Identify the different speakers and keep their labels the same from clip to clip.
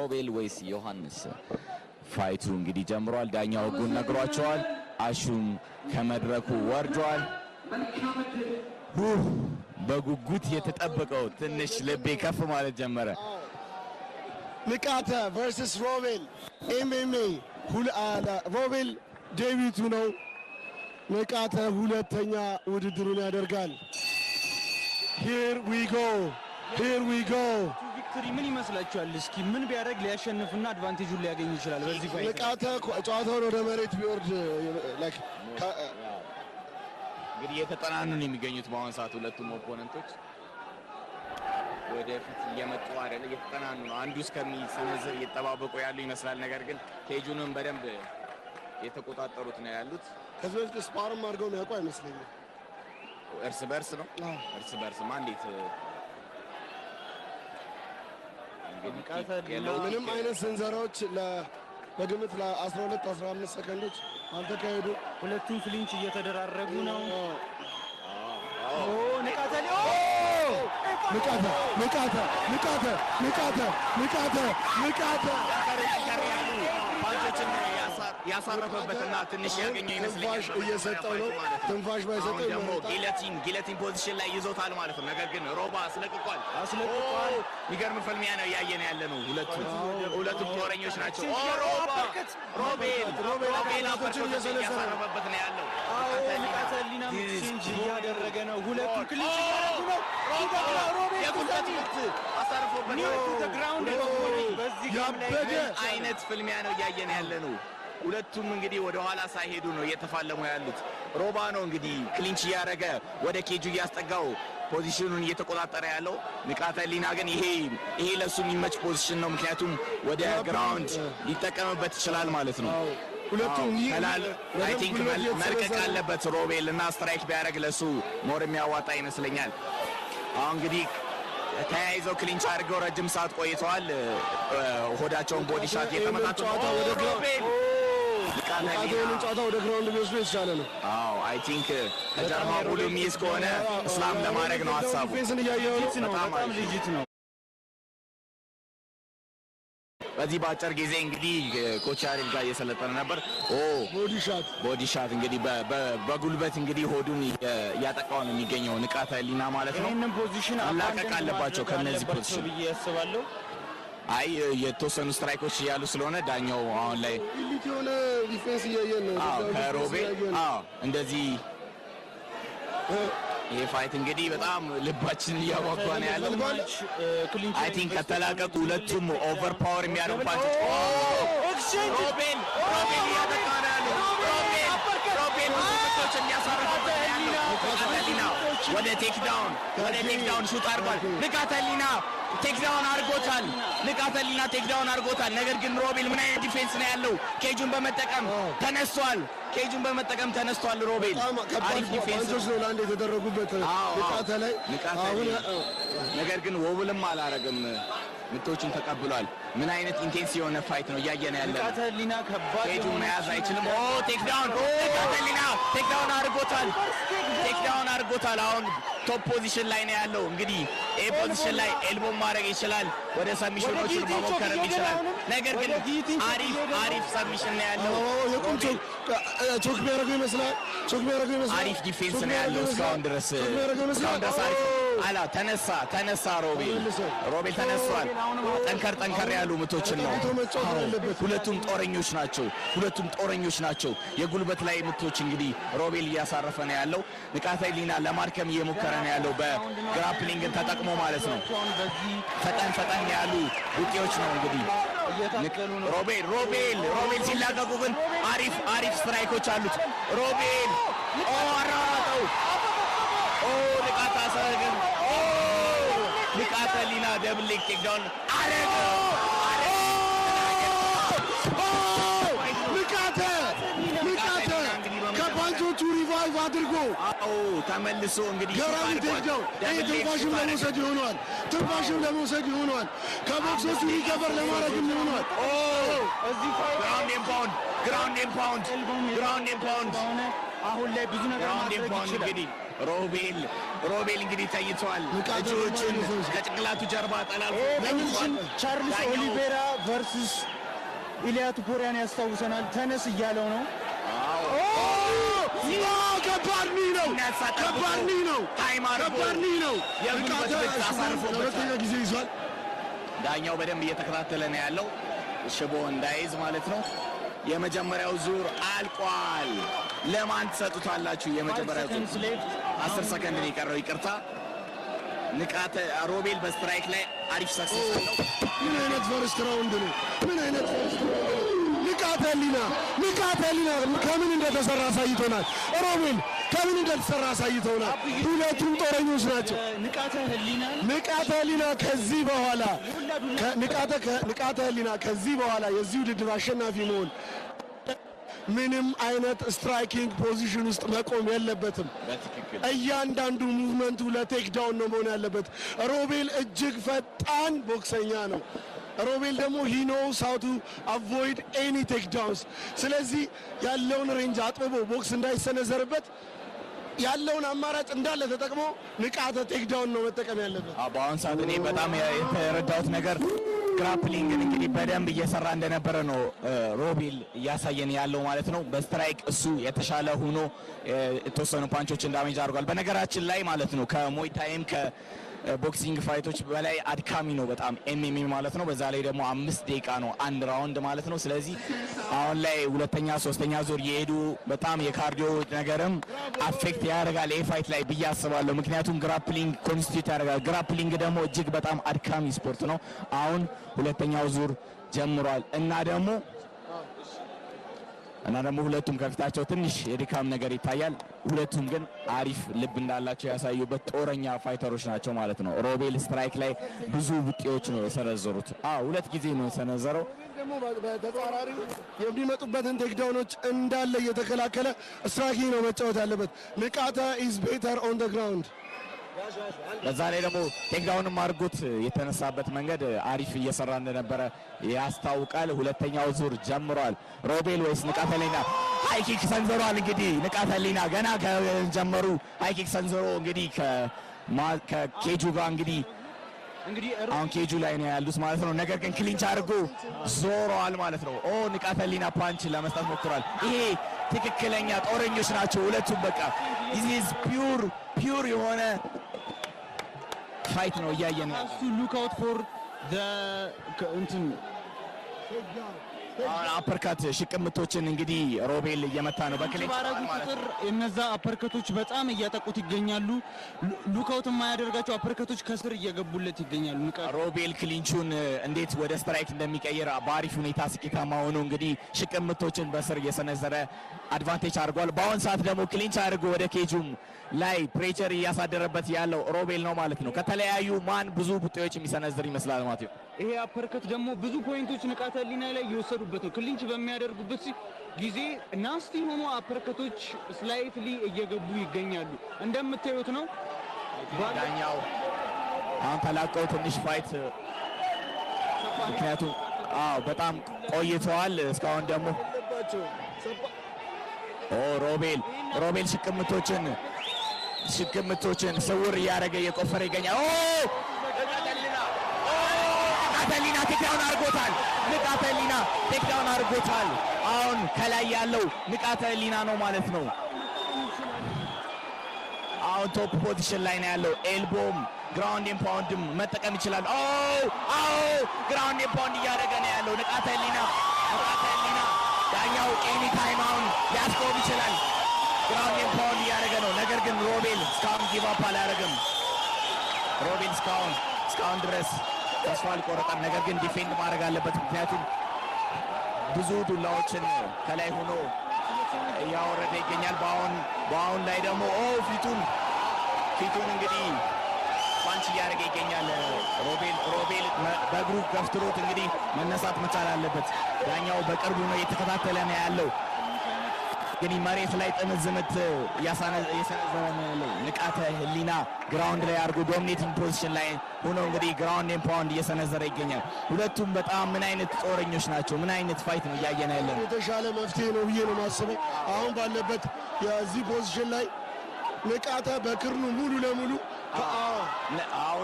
Speaker 1: ሮቤል ወይስ ዮሐንስ? Fight ኡ እንግዲህ ጀምሯል። ዳኛው ህጉን ነግሯቸዋል። አሹም ከመድረኩ ወርዷል። በጉጉት የተጠበቀው ትንሽ ልቤ ከፍ ማለት ጀመረ።
Speaker 2: ንቃተ versus ሮቤል MMA። ሮቤል debut ኡ ነው። ንቃተ ሁለተኛ ውድድሩን ያደርጋል። Here we go, here we go።
Speaker 3: Victory ምን ይመስላችኋል? እስኪ ምን ቢያደርግ ሊያሸንፍና advantage ኡን ሊያገኝ ይችላል በዚህ fight?
Speaker 2: ንቃተ ጨዋታውን ወደ መሬት ቢወርድ like
Speaker 1: እንግዲህ እየተጠናኑ ነው የሚገኙት በአሁን ሰዓት። ሁለቱም opponent ኦች ወደፊት እየመጡ አይደለ፣ እየተጠናኑ ነው። አንዱ እስከሚሰነዝር እየተጠባበቁ ያሉ ይመስላል። ነገር ግን cage ኡንም በደንብ የተቆጣጠሩት ነው ያሉት።
Speaker 2: ከዚህ በፊት spar ም አድርገው የሚያውቁ አይመስለኝም።
Speaker 1: እርስ በርስ ነው። እርስ በርስማ እንዴት እንግዲህ
Speaker 2: ምንም አይነት ስንዘራዎች በግምት ለ12 15 ሰከንዶች አልተካሄዱ።
Speaker 3: ሁለቱም clinch እየተደራረጉ ነው። ንቃተ
Speaker 2: ንቃተ፣ ንቃተ፣ ንቃተ፣ ንቃተ፣ ንቃተ፣ ንቃተ።
Speaker 1: ጠንከር ያሉ punch ኦችን ያሳረፈበትና ትንሽ ያገኘው ይመስለኛል።
Speaker 2: ትንፋሽ እየሰጠው ነው። ትንፋሽ ባይሰጠው
Speaker 1: አሁን ደግሞ
Speaker 2: ይመረጣል።
Speaker 1: Guillotine position ላይ ይዞታል ማለት ነው። ነገር ግን ሮባ አስለቅቋል።
Speaker 3: አስለቅቋል።
Speaker 1: የሚገርም ፍልሚያ ነው እያየን ያለ ነው። ሁለቱም ጦረኞች ናቸው። ኦ ሮባ፣ ሮቤል፣ ሮቤል uppercut ኦችን እያሳረፈበት ነው ያለው።
Speaker 3: ንቃተ ህሊናም exchange እያደረገ ነው። ሁለቱም clinch እያደረጉ ነው። ሮቤል
Speaker 1: የጉልበት ምት አሳርፎበት
Speaker 3: Knee to the ground በዚህ game ላይ
Speaker 2: ያበደ
Speaker 1: አይነት ፍልሚያ ነው እያየን ያለ ነው። ሁለቱም እንግዲህ ወደ ኋላ ሳይሄዱ ነው እየተፋለሙ ያሉት። ሮባ ነው እንግዲህ clinch እያደረገ ወደ ኬጁ እያስጠጋው position ኡን እየተቆጣጠረ ያለው። ንቃተ ህሊና ግን ይሄ ለሱ የሚመች position ነው። ምክንያቱም ወደ ground ሊጠቀምበት ይችላል ማለት ነው።
Speaker 2: ሁለቱም
Speaker 1: ከላል I think መልቀቅ አለበት ሮቤል እና strike ቢያደርግ ለሱ more የሚያዋጣ ይመስለኛል። አሁን እንግዲህ ተያይዘው clinch አድርገው ረጅም ሰዓት ቆይተዋል። ሆዳቸውን body shot እየተመታቱ ነው።
Speaker 2: ጨዋታ ወደ
Speaker 1: ሮቤል
Speaker 2: ንቃተ ይህንን ጨዋታ ወደ ground ቢወስዱ የተሻለ ነው።
Speaker 1: አዎ፣ I think ከጀርባ ሙሉ የሚይዝ ከሆነ slam ለማድረግ ነው ሀሳቡ።
Speaker 2: Defense ን እያየው ነው።
Speaker 3: ነው።
Speaker 1: በጣም
Speaker 3: በጣም
Speaker 1: አሪፍ ነው።
Speaker 3: Legit ነው።
Speaker 1: በዚህ በአጭር ጊዜ እንግዲህ coach ያሬድ ጋር እየሰለጠነ ነበር። ኦ
Speaker 2: Body shot።
Speaker 1: Body shot እንግዲህ በጉልበት እንግዲህ ሆዱን እያጠቃው ነው የሚገኘው ንቃተ ህሊና ማለት ነው።
Speaker 3: ይህንን position
Speaker 1: መላቀቅ አለባቸው ከነዚህ position።
Speaker 3: ብዬ ያስባለሁ።
Speaker 1: አይ፣ የተወሰኑ strike ኦች እያሉ ስለሆነ ዳኛው አሁን ላይ
Speaker 2: Elite የሆነ defense እያየን ነው።
Speaker 1: አዎ
Speaker 2: Defense
Speaker 1: ከሮቤል
Speaker 2: እያየን ነው።
Speaker 1: አዎ፣ እንደዚህ ይሄ fight እንግዲህ በጣም ልባችን እያጓጓ ነው ያለው። I think ከተላቀቁ ሁለቱም overpower የሚያደርጉ punch ኦች። ሮቤል፣ ሮቤል እያጠቃ ነው ያለው። ሮቤል፣ ሮቤል ብዙ ምቶች እያሳረፈበት ነው ያለው። ንቃተ ህሊና ወደ takedown shoot አድርጓል። ንቃተ ህሊና takedown አድርጎታል። ንቃተ ህሊና takedown አድርጎታል። ነገር ግን ሮቤል ምን አይነት defense ነው ያለው? Cage ኡን በመጠቀም ተነስቷል። Cage ኡን በመጠቀም ተነስቷል። ሮቤል
Speaker 2: በጣም ከባድ
Speaker 1: አሪፍ defense
Speaker 2: punch ኦች ነው land የተደረጉበት
Speaker 1: አዎ።
Speaker 2: ንቃተ ላይ
Speaker 1: ንቃተ
Speaker 2: አሁን
Speaker 1: ህሊና። ነገር ግን wobble ም አላረግም፣ ምቶቹን ተቀብሏል። ምን አይነት intense የሆነ fight ነው እያየን ያለ ነው።
Speaker 3: ንቃተ ህሊና ከባድ
Speaker 1: Cage ኡን
Speaker 3: የሆነ
Speaker 1: መያዝ አይችልም። ኦ takedown! ንቃተ ህሊና takedown አድርጎታል። Takedown አድርጎታል። አሁን top position ላይ ነው ያለው። እንግዲህ A position ላይ elbow ማድረግ ይችላል። ወደ submission ኦቹን
Speaker 3: ወደ guillotine choke
Speaker 1: መሞከርም
Speaker 3: እየሄደ
Speaker 1: ይችላል።
Speaker 3: ነው አሁንም።
Speaker 1: ነገር ግን
Speaker 3: ወደ guillotine choke
Speaker 1: አሪፍ
Speaker 3: እየሄደ ነው።
Speaker 1: አሪፍ submission ነው ያለው።
Speaker 2: የቁም choke የሚያደርገው ይመስላል። Choke የሚያደርገው ይመስላል።
Speaker 1: አሪፍ defense
Speaker 2: Choke
Speaker 1: ነው ያለው
Speaker 2: የሚያደርገው
Speaker 1: እስካሁን
Speaker 2: ይመስላል።
Speaker 1: ድረስ፣
Speaker 2: Choke የሚያደርገው ይመስላል።
Speaker 1: እስካሁን ድረስ አሪፍ ነው። አላ ተነሳ፣ ተነሳ ሮቤል፣ ሮቤል ተነስቷል። ጠንከር ጠንከር ያሉ ምቶችን ነው።
Speaker 2: ተጠግቶ መጫወት ነው ያለበት።
Speaker 1: ሁለቱም ጦረኞች ናቸው። ሁለቱም ጦረኞች ናቸው። የጉልበት ላይ ምቶች እንግዲህ ሮቤል እያሳረፈ ነው ያለው። ንቃተ ህሊና ለማድከም እየሞከረ ነው ያለው በ grappling ን ተጠቅሞ ማለት ነው።
Speaker 3: አሁን በዚህ
Speaker 1: ፈጠን ፈጠን ያሉ ውጤዎች ነው እንግዲህ
Speaker 3: እየታገሉ ነው።
Speaker 1: ሮቤል፣ ሮቤል፣ ሮቤል ሲላቀቁ ግን አሪፍ አሪፍ strike ኦች አሉት። ሮቤል ኦ አራራጠው። ኦ ንቃተ አሰግን፣ ኦ ንቃተ ህሊና double leg takedown አረገው።
Speaker 2: ንቃተ፣ ንቃተ ከ punch ኦቹ revive አድርጎ
Speaker 1: አዎ፣ ተመልሶ እንግዲህ
Speaker 2: ገራሚ takedown። ይህ ትንፋሽም ለመውሰድ ይሆነዋል። ትንፋሽም ለመውሰድ ይሆነዋል። ከቦክሶቹ recover ለማድረግም ይሆነዋል።
Speaker 3: እዚህ fight
Speaker 1: Ground and pound, ground and pound, ground and pound.
Speaker 3: ሆነ አሁን ላይ ብዙ ነገር
Speaker 1: Ground and
Speaker 3: ማድረግ
Speaker 1: pound።
Speaker 3: ይችላል።
Speaker 1: እንግዲህ ሮቤል ሮቤል እንግዲህ ተኝቷል።
Speaker 2: ንቃተ
Speaker 1: እጆቹን
Speaker 2: ህሊና
Speaker 1: ከጭንቅላቱ ጀርባ ጠላልፎ
Speaker 3: ለምን ቻርልስ
Speaker 1: ዳኛው
Speaker 3: ኦሊቬራ versus ኢሊያ ቱፖሪያን ያስታውሰናል። ተነስ እያለው ነው።
Speaker 2: ከባድ knee ነው።
Speaker 1: ሲነሳ ጠብቆ
Speaker 2: ከባድ knee ነው።
Speaker 1: time አድርጎ
Speaker 2: ከባድ knee ነው።
Speaker 1: የጉልበት
Speaker 2: ንቃተ
Speaker 1: ምት
Speaker 2: ሽቦ
Speaker 1: አሳርፎበታል።
Speaker 2: ለሁለተኛ ጊዜ ይዟል።
Speaker 1: ዳኛው በደንብ እየተከታተለ ነው ያለው፣ ሽቦ እንዳይዝ ማለት ነው። የመጀመሪያው ዙር አልቋል። ለማን ትሰጡታላችሁ? የመጀመሪያው ዙር
Speaker 3: Seconds left.
Speaker 1: 10 ሰከንድ ነው የቀረው። ይቅርታ፣ ንቃተ ሮቤል በ strike ላይ አሪፍ success አለው።
Speaker 2: ምን አይነት first round ነው? ምን አይነት first round ነው? ንቃተ ህሊና፣ ንቃተ ህሊና ከምን እንደተሰራ አሳይቶናል። ሮቤል ከምን እንደተሰራ አሳይቶናል። ሁለቱም ጦረኞች ናቸው።
Speaker 3: ንቃተ ህሊናን
Speaker 2: ንቃተ ህሊና ከዚህ በኋላ ንቃተ ህሊና ከዚህ በኋላ የዚህ ውድድር አሸናፊ መሆን ምንም አይነት striking position ውስጥ መቆም የለበትም።
Speaker 1: በትክክል።
Speaker 2: እያንዳንዱ movement ኡ ለ take down ነው መሆን ያለበት። ሮቤል እጅግ ፈጣን ቦክሰኛ ነው። ሮቤል ደግሞ he knows how to avoid any take downs። ስለዚህ ያለውን range አጥብቦ ቦክስ እንዳይሰነዘርበት ያለውን አማራጭ እንዳለ ተጠቅሞ ንቃተ take down ነው መጠቀም ያለበት።
Speaker 1: አዎ፣ በአሁን ሰዓት እኔ በጣም የተረዳሁት ነገር grappling ን እንግዲህ በደንብ እየሰራ እንደነበረ ነው ሮቤል እያሳየን ያለው ማለት ነው። በ strike እሱ የተሻለ ሆኖ የተወሰኑ punch ኦችን damage አድርጓል። በነገራችን ላይ ማለት ነው ከሞይታይም ከ boxing fight ኦች በላይ አድካሚ ነው በጣም MMA ማለት ነው። በዛ ላይ ደግሞ 5 ደቂቃ ነው አንድ round ማለት ነው። ስለዚህ አሁን ላይ ሁለተኛ ሶስተኛ ዙር የሄዱ በጣም የ cardio ነገርም affect ያደርጋል ይህ fight ላይ ብዬ አስባለሁ። ምክንያቱም grappling constitute ያደርጋል። Grappling ደግሞ እጅግ በጣም አድካሚ ስፖርት ነው። አሁን ሁለተኛው ዙር ጀምሯል እና ደግሞ ሁለቱም ከፊታቸው ትንሽ የድካም ነገር ይታያል። ሁለቱም ግን አሪፍ ልብ እንዳላቸው ያሳዩበት ጦረኛ fighter ኦች ናቸው ማለት ነው። ሮቤል strike ላይ ብዙ ቡጢዎች ነው የሰነዘሩት። አዎ፣ ሁለት ጊዜ ነው የሰነዘረው።
Speaker 2: ደግሞ በተጻራሪው የሚመጡበትን takedown ኦች እንዳለ እየተከላከለ striking ነው መጫወት ያለበት። ንቃተ is better on the ground።
Speaker 1: በዛ ላይ ደግሞ takedown ም አድርጎት የተነሳበት መንገድ አሪፍ እየሰራ እንደነበረ ያስታውቃል። ሁለተኛው ዙር ጀምሯል። ሮቤል ወይስ ንቃተ ህሊና? High kick ሰንዝሯል። እንግዲህ ንቃተ ህሊና ገና ከጀመሩ high kick ሰንዝሮ እንግዲህ ከኬጁ ጋር እንግዲህ
Speaker 3: እንግዲህ
Speaker 1: አሁን ኬጁ ላይ ነው ያሉት ማለት ነው። ነገር ግን clinch አድርጎ ዞረዋል ማለት ነው። ኦ፣ ንቃተ ህሊና punch ለመስጠት ሞክሯል። ይሄ ትክክለኛ ጦረኞች ናቸው ሁለቱም። በቃ this pure pure የሆነ fight ነው እያየን ያለው።
Speaker 3: እሱ look out for እንትን።
Speaker 1: አሁን uppercut ሽቅምቶችን እንግዲህ ሮቤል እየመታ ነው በ clinch
Speaker 3: ባረጉ
Speaker 1: ማለት
Speaker 3: ቁጥር
Speaker 1: ነው።
Speaker 3: እነዛ uppercut ኦች በጣም እያጠቁት ይገኛሉ። Look out የማያደርጋቸው uppercut ኦች ከስር እየገቡለት ይገኛሉ። ንቃት
Speaker 1: ሮቤል clinch ኡን እንዴት ወደ strike እንደሚቀይር በአሪፍ ሁኔታ ስኬታማ ሆኖ እንግዲህ ሽቅምቶችን በስር እየሰነዘረ advantage አድርጓል። በአሁን ሰዓት ደግሞ clinch አድርጎ ወደ cage ኡም ላይ pressure እያሳደረበት ያለው ሮቤል ነው ማለት ነው። ከተለያዩ ማን ብዙ ቡጢዎች የሚሰነዝር ይመስላል ማለት ነው።
Speaker 3: ይሄ uppercut ደግሞ ብዙ point ኦች ንቃተ ህሊና ላይ እየወሰዱበት ነው። Clinch በሚያደርጉበት ጊዜ nasty የሆኑ uppercut ኦች slightly እየገቡ ይገኛሉ። እንደምታዩት ነው።
Speaker 1: ዳኛው አሁን ተላቀው ትንሽ fight ምክንያቱም አዎ በጣም ቆይተዋል። እስካሁን ደግሞ ኦ፣ ሮቤል ሽቅምቶችን ስውር እያደረገ እየቆፈረ ይገኛል። ኦ፣ ንቃተ ህሊና፣ ኦ፣ ንቃተ ህሊና takedown አድርጎታል። ንቃተ ህሊና takedown አድርጎታል። አሁን ከላይ ያለው ንቃተ ህሊና ነው ማለት ነው። አሁን top position ላይ ነው ያለው። Elbow ም ground and pound ም መጠቀም ይችላል። ኦ አዎ፣ ground and pound እያደረገ ነው ያለው ንቃተ ህሊና። ንቃተ ህሊና ዳኛው any time አሁን ሊያስቆም ይችላል። Ground and pound እያደረገ ነው። ነገር ግን ሮቤል እስካሁን give up አላደረገም። ሮቤል እስካሁን ድረስ ተስፋ አልቆረጠም። ነገር ግን defend ማድረግ አለበት። ምክንያቱም ብዙ ዱላዎችን ከላይ ሆኖ እያወረደ ይገኛል። በአሁን ላይ ደግሞ ኦ፣ ፊቱን እንግዲህ punch እያደረገ ይገኛል ሮቤል። ሮቤል በእግሩ ገፍትሮት እንግዲህ መነሳት መቻል አለበት። ዳኛው በቅርቡ ነው እየተከታተለ ነው ያለው። እንግዲህ መሬት ላይ ጥምዝ ምት እየሰነዘረ ነው ያለው። ንቃተ ህሊና ground ላይ አድርጎ dominating position ላይ ሆኖ እንግዲህ ground and pound እየሰነዘረ ይገኛል። ሁለቱም በጣም ምን አይነት ጦረኞች ናቸው! ምን አይነት fight ነው እያየን ያለ ነው።
Speaker 2: የተሻለ መፍትሄ ነው ብዬ ነው የማስበው። አሁን ባለበት የዚህ position ላይ ንቃተ በክርኑ ሙሉ ለሙሉ አዎ።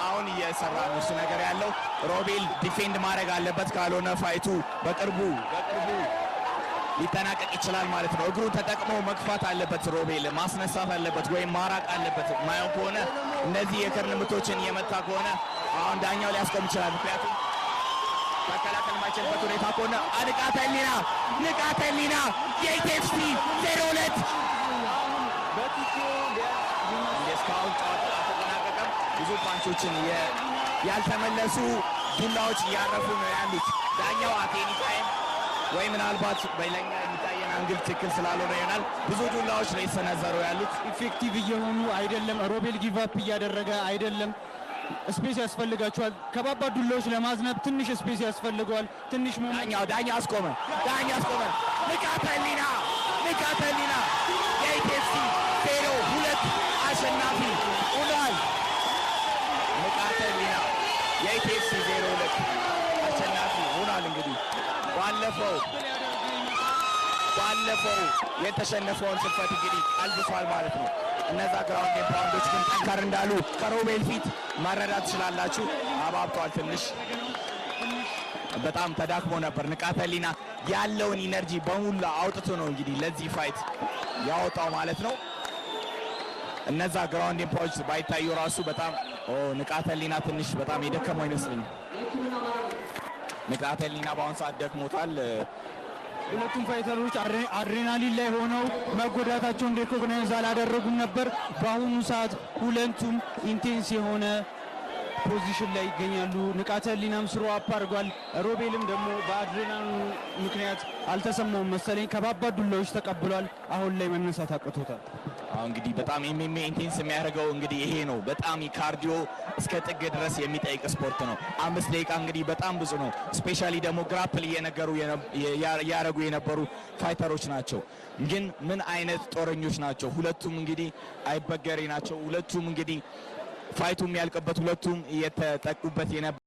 Speaker 1: አሁን እየሰራ ነው እሱ ነገር ያለው። ሮቤል defend ማድረግ አለበት፣ ካልሆነ fight ኡ በቅርቡ ሊጠናቀቅ ይችላል ማለት ነው። እግሩን ተጠቅሞ መግፋት አለበት፣ ሮቤል ማስነሳት አለበት ወይም ማራቅ አለበት። ማየው ከሆነ እነዚህ የክርን ምቶችን እየመታ ከሆነ አሁን ዳኛው ሊያስቆም ይችላል። ምክንያቱም መከላከል የማይችልበት ሁኔታ ከሆነ ንቃተ ህሊና፣ ንቃተ ህሊና የ ETFC 02። እስካሁን ጨዋታው አልተጠናቀቀም። ብዙ punch ኦችን ያልተመለሱ ዱላዎች እያረፉ ነው ያሉት። ዳኛው at any time ወይ ምናልባት በለኛ የሚታየን angle ትክክል ስላልሆነ ይሆናል፣ ብዙ ዱላዎች ነው የተሰነዘሩ ያሉት።
Speaker 3: Effective እየሆኑ አይደለም። ሮቤል give up እያደረገ አይደለም። Space ያስፈልጋቸዋል። ከባባድ ዱላዎች ለማዝነብ ትንሽ space ያስፈልገዋል። ትንሽ moment
Speaker 1: ዳኛው አስቆመ። ዳኛው አስቆመ። ንቃተ ህሊና፣ ንቃተ ህሊና የ ETFC 02 አሸናፊ ሆኗል። ንቃተ ህሊና የ ETFC 02 አሸናፊ ሆኗል። እንግዲህ ባለፈው የተሸነፈውን ሽንፈት እንግዲህ ቀልብሷል ማለት ነው። እነዛ ground and pound ኦች ግን ጠንከር እንዳሉ ከሮቤል ፊት መረዳት ትችላላችሁ። አባብቷል፣ ትንሽ በጣም ተዳክሞ ነበር። ንቃተ ህሊና ያለውን energy በሙሉ አውጥቶ ነው እንግዲህ ለዚህ fight ያወጣው ማለት ነው። እነዛ ground and pound ኦች ባይታዩ ራሱ በጣም ንቃተ ህሊና ትንሽ በጣም የደከመው አይመስለኝም። ንቃተ ህሊና በአሁኑ ሰዓት ደክሞታል።
Speaker 3: ሁለቱም fighter ኦች አድሬናሊን ላይ ሆነው መጎዳታቸውን recognize አላደረጉም ነበር። በአሁኑ ሰዓት ሁለቱም intense የሆነ position ላይ ይገኛሉ። ንቃተ ህሊናም throw up አድርጓል። ሮቤልም ደግሞ በአድሬናሊኑ ምክንያት አልተሰማውም መሰለኝ፣ ከባባድ ዱላዎች ተቀብሏል። አሁን ላይ መነሳት አቅቶታል።
Speaker 1: አሁን እንግዲህ በጣም MMA intense የሚያደርገው እንግዲህ ይሄ ነው። በጣም cardio እስከ ጥግ ድረስ የሚጠይቅ ስፖርት ነው። 5 ደቂቃ እንግዲህ በጣም ብዙ ነው። Specially ደግሞ grapple እየነገሩ እያደረጉ የነበሩ fighter ኦች ናቸው። ግን ምን አይነት ጦረኞች ናቸው? ሁለቱም እንግዲህ አይበገሬ ናቸው። ሁለቱም እንግዲህ fight ኡ የሚያልቅበት ሁለቱም እየተጠቁበት የነበረ